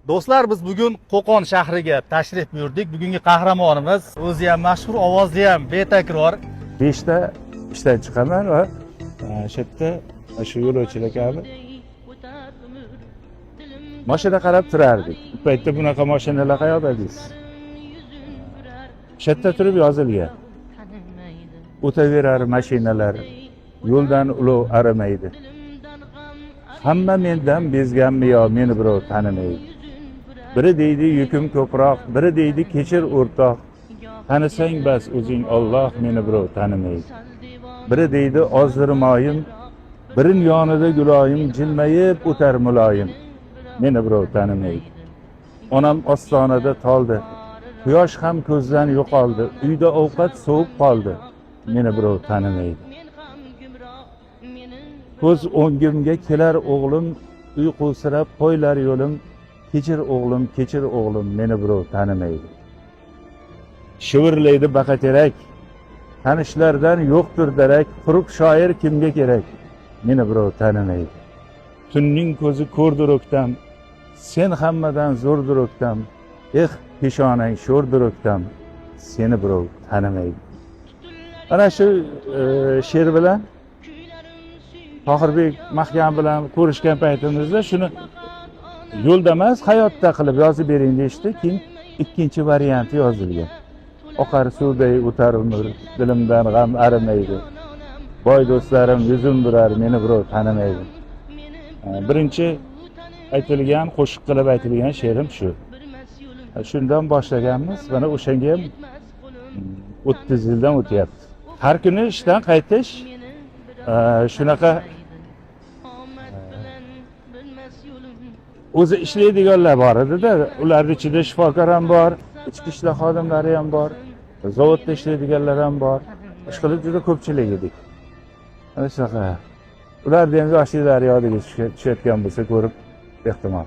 Do'stlar, biz bugun Qo'qon shahriga tashrif buyurdik. Bugungi qahramonimiz o'zi ham mashhur, ovozi ham betakror. 5ta ishdan chiqaman va o'sha yerda shu yo'lovchilar kabi mashina qarab turardik. U paytda bunaqa mashinalar qayoqda deysiz. O'sha yerda turib yozilgan. O'taverar mashinalar, yo'ldan ulov arimaydi. Hamma mendan bezganmi yo meni birov tanimaydi. Biri deydi yukim ko'proq, biri deydi kechir o'rtoq. Tanisang bas o'zing Olloh, meni birov tanimaydi. Biri deydi ozdir moyim, birin yonida guloyim, jilmayib o'tar muloyim. Meni birov tanimaydi. Onam ostonada toldi. Quyosh ham ko'zdan yo'qoldi. Uyda ovqat sovib qoldi. Meni birov tanimaydi. Ko'z o'ngimga kelar o'g'lim, uyqusirab qo'ylar yo'lim. Kechir o'g'lim, kechir o'g'lim, meni birov tanimaydi. Shivirlaydi baqaterak. Tanishlardan yo'qdir darak, quruq shoir kimga kerak? Meni birov tanimaydi. Tunning ko'zi ko'rdir o'ktam, sen hammadan zo'rdir o'ktam. Eh, peshonang sho'rdir o'ktam, seni birov tanimaydi. Ana shu she'r bilan Tohirbek Mahkam bilan ko'rishgan paytimizda shuni yo'lda emas, hayotda qilib yozib bering deyishdi. Keyin ikkinchi varianti yozilgan. Oqar suvday o'tar umr, dilimdan g'am arimaydi. Boy do'stlarim yuzim burar, meni birov tanimaydi. Birinchi aytilgan, qo'shiq qilib aytilgan she'rim shu. Shundan boshlaganmiz. Mana o'shanga ham 30 yildan o'tyapti. Har kuni ishdan qaytish shunaqa o'zi ishlaydiganlar bor edida, ularni ichida shifokor ham bor, ichki ishlar xodimlari ham bor, zavodda ishlaydiganlar ham bor. Ishqilib juda ko'pchilik edik. Mana shunaqa. Ularni ham yoshliklari yodiga tushayotgan bo'lsa ko'rib ehtimol.